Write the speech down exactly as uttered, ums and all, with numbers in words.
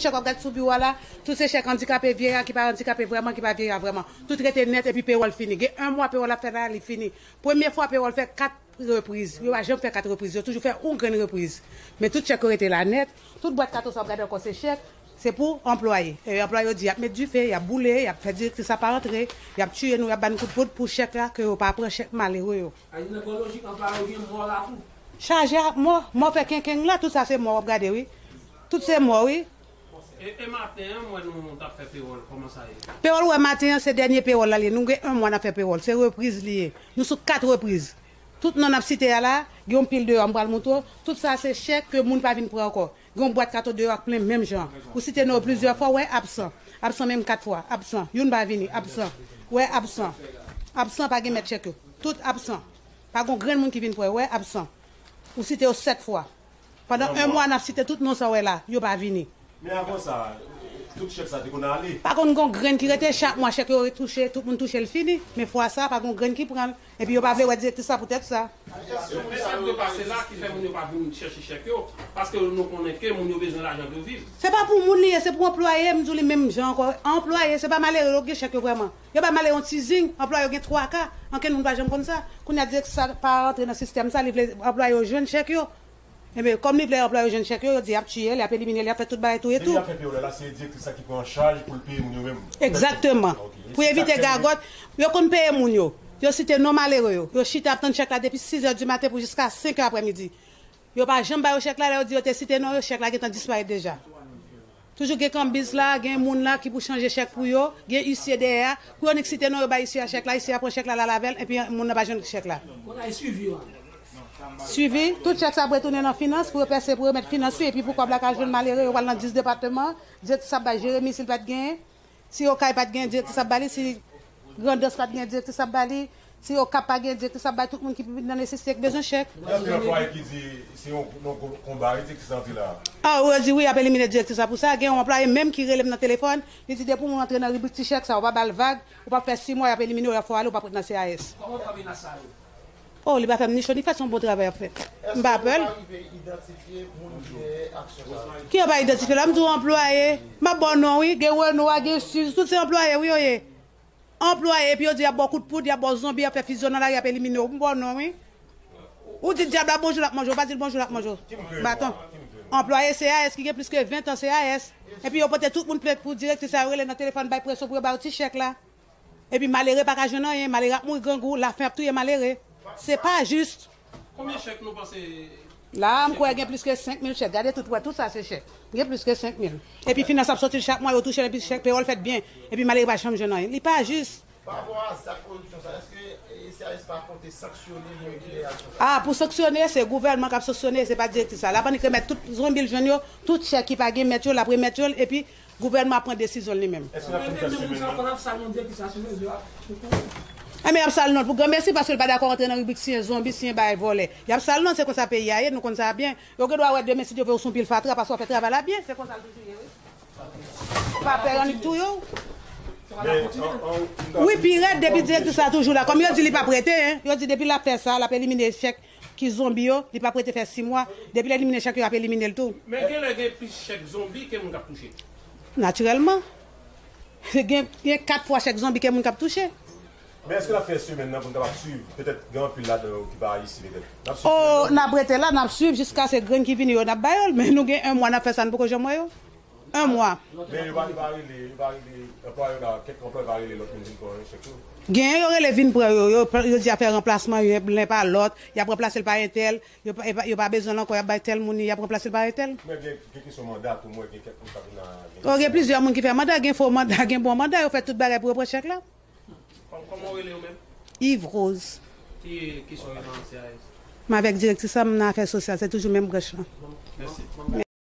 Chèk w ap gade sou biwo a la, tout se chèk andikape vye a, ki pa andikape vrèman, ki pa vye a vrèman. Tout rete nèt epi pewòl fini. Gen yon mwa pewòl ap fè la, li fini. Premye fwa pewòl fè kat repriz. Yo pa janm fè kat repriz. Yo toujou fè yon grenn repriz. Men tout chèk yo rete la nèt. Tout bwat kato sa w ap gade ankò se chèk. Se pou anplwaye. E anplwaye yo di y ap met dife, y ap boule, y ap fè direktris la pa antre, y ap tiye nou, y ap ba n kout poud pou chèk la, ke yo pa pran chèk malere yo. A di nan gran lojik, anplwaye yo gen mò la tou. Chaje ak mò. Mò fè kenkeng la, tout sa se mò w ap gade, wi. Tout se mò, wi. E, e maten an, m wè nou t ap fè pewòl, kòman sa ye? Pewòl ou wè maten an, se dènye pewòl la li ye. Nou gen yon mwa n ap fè pewòl. Se repriz li ye. Nou sou kat repriz. Tout non n ap site a la, gen yon pil deyò, m pral montre w. Tout sa se chèk ke moun pa vin pran ankò. Gen yon bwat kato deyò ak plen menm jan. Ou site non yo plizyè fwa, w wè absan. Absan menm kat fwa. Absan. Youn pa vini. Absan. W wè absan. Absan pa gen mèt chèk yo. Tout absan. Pa gen yon grenn moun ki vin pran yo. W wè absan. Ou site yo sèt fwa. Pandan yon mwa, n ap site tout non sa w wè la, yo pa vini. Men avan sa, tout chèk sa te konn ale. Pa konn gon grenn ki rete, chak mwa chèk yo retouche, tout moun touche l fini. Men fwa sa, pa gon grenn ki pran l. Epi yo pa vle wè direktris la poutèt sa. Yo, men sa k dwe pase la ki fè moun yo pa vin chèche chèk yo, paske nou konnen ke moun yo bezwen lajan pou yo viv. Se pa pou moun li ye, se pou anplwaye, m di w li menm jan ankò. Anplwaye, se pa malere yo ki gen chèk yo vrèman. Yo bay malere yon ti zing, anplwaye yo gen twa ka, ankenn moun pa janm konn sa. Kounye a direktris la pa rantre nan sistèm sa, li vle anplwaye yo jwenn chèk yo. Ebyen, kòm li vle anplwaye yo jwenn chèk yo, yo di y ap tiye l, y ap elimine l, y ap fè tout bagay touye tou. Depi y ap fè peyòl la, se direktris la ki pran an chaj pou l peye moun yo menm. Egzakteman. Ok. Pou evite gagòt, yo konn peye moun yo. Yo site non malere yo. Yo chita ap tann chèk la depi sis è di maten pou jiska senk è aprèmidi. Yo pa janm ba yo chèk la, lè yo di yo te site non yo, chèk la gentan disparèt deja. Toujou gen kanbiz la, gen moun la ki pou chanje chèk pou yo, gen isye dèyè a. Pou yo nik site non yo bay isye a chèk la, isye a pran chèk la, l al avè l, epi moun nan pa jwenn chèk la. Kounye a e swivi yo a? Swivi, tout chèk sa ap retounen nan finans, pou yo pèse, pou yo mèt finans li, epi pou kòb la ka jwenn malere, yo pral nan dis depatman, direktris ap bay Jeremi si l pa t genyen. Si Okay pa t gen direktris ap ba li, si Grandans pa t gen direktris ap ba li, si Okap pa gen direktris ap bay tout moun ki nan nesesite ki bezwen chèk. Gen anpil anplwaye ki di se yon, yon konba wi direktris la antre la. A, ou di wi, y ap elimine direktris la pou sa. Gen yon anplwaye menm ki rele m nan telefòn, li di depi yon moun antre nan ribrik ti chèk sa, ou pa ba l vag, ou pa fè sis mwa, y ap elimine w, y ap fè w ale, ou p ap ret nan C A S. Kòman w kanpe nan sa yo? Oh, li pa fè m ni cho ni frèt, se yon bon travay y ap fè. M pa pè l. Èske yo pa rive idantifye moun ki dèyè aksyon sa yo? Ki yo pa idantifye la? M di w anplwaye. M ap ba w non wi. Gen Renoir, gen Suze, tout se anplwaye wi yo ye. Anplwaye, epi yo di y ap ba w kout poud, y ap ba w zonbi, y ap fè fizyon nan lari, y ap elimine w. M ba w non wi. Ou di dyab la bonjou, l ap manje w. Ou pa di l bonjou, l ap manje w. Baton. Anplwaye C A S ki gen plis ke ven tan C A S. Epi yo pote tout moun plent pou direktris la, yo rele nan telefòn, bay presyon pou yo ba yo ti chèk la. Epi malere pa ka jwenn anyen, malere ap mouri grangou, lafen ap touye malere. Se pa jis. Konbyen chèk nou panse? La, m kwè gen plis ke senk mil chèk. Gade tout, wè, tout sa se chèk. Gen plis ke senk mil. Epi finans ap soti l chak mwa, yo touche l, epi chèk peyòl fèt byen. Epi malere pa janm jwenn anyen. Li pa jis. Pa rapò a zak koripsyon sa, èske, e, C A S pa konte sanksyone moun ki dèyè aksyon sa? A, pou sanksyone, se gouvènman k ap sanksyone, se pa direktris la. L ap annik remèt tout zonbi l jwenn yo, tout chèk ki pa gen mèt yo, l ap remèt yo l, epi gouvènman ap pran desizyon l li menm. Èske n ap fin fè simen nan? Enben, y ap sal non l pou granmesi, paske l pa dakò rantre nan ribrik siyen zonbi, siyen bagay vòlè. Y ap sal non l, se konsa peyi a ye, nou konn sa byen. Yo gen dwa wè demen, si Dye vle, w sou pil fatra, paske w ap fè travay la byen, se konsa l toujou ye, wi. Pa pè yo annik touye w. Wi, pi rèd, depi direktris la toujou la. Kòm yo di li p ap rete, en. Yo di depi l ap fè sa, l ap elimine chèk ki zonbi yo, li p ap rete fè sis mwa. Depi l elimine chèk yo, y ap elimine l tou. Men genlè gen plis chèk zonbi ke moun k ap touche. Natirèlman. Gen, gen kat fwa chèk zonbi ke moun k ap touche. Men èske n ap fè simen nan pou n kapab swiv? Petèt gen anpil ladan yo ki pa ayisyen, petèt. N ap swiv simen nan? Oh, n ap rete la, n ap swiv jiskaske grenn ki vini yo, n ap ba yo l. Men nou gen yon mwa n ap fè sa, n poko janm wè yo. Yon mwa. Men yo pa, yo pa rele, yo pa rele, anplwaye yo la, kèk anplwaye pa rele lòt moun vin pran chèk yo? Genyen yo rele vin pran yo, yo, yo di y ap fè ranplasman, youn pa lòt, y ap ranplase l pa entèl, yo pa, yo pa, yo pa bezwen l ankò, y ap bay tèl moun li, y ap ranplase l pa entèl. Men gen, gen kesyon manda tou, mwen gen kèk moun k ap vin la. Oh, gen plizyè moun ki fè manda, gen fo manda, gen bon manda, yo fè tout bagay pou yo pran chèk la. Kòm, kòman w rele w menm? Yves Rose. Ki, ki sa w nan C A S? M avèk direktris la, m nan afè sosyal, se toujou menm branch lan. Mèsi.